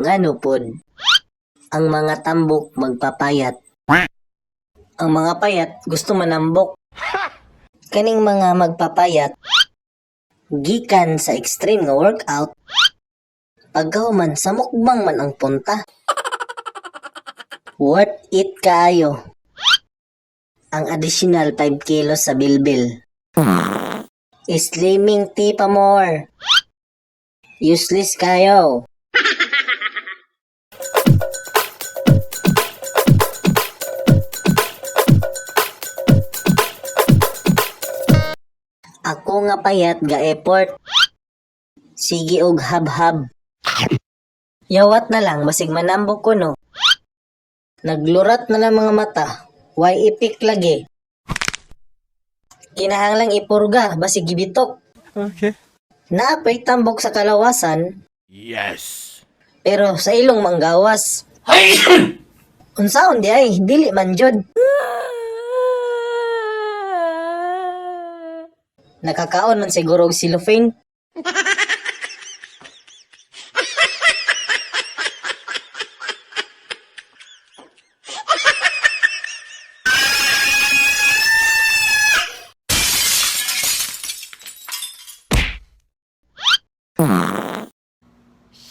Ngano pod? Ang mga tambok magpapayat. Ang mga payat gusto manambok. Kaning mga magpapayat gikan sa extreme nga workout, pagkahuman sa mukbang man ang punta. Worth it kaayo ang additional 5 kilos sa bilbil. Slimming tea pa more. Useless kayo. Ako nga payat ga effort. Sige og hab-hab. Yawat na lang basig manambok ko, no. Naglurat na lang mga mata. Why ipik lagi? Kinahanglang ipurga basig gibitok. Okay. Naapay tambok sa kalawasan Yes. pero sa ilong manggawas. Unsaon di ay dili man jud. Nakakaon man siguro og cellophane.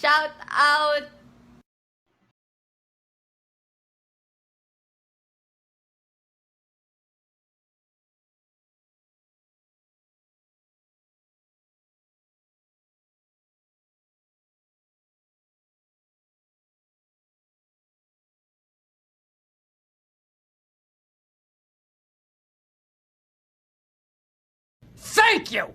Shout out! Thank you.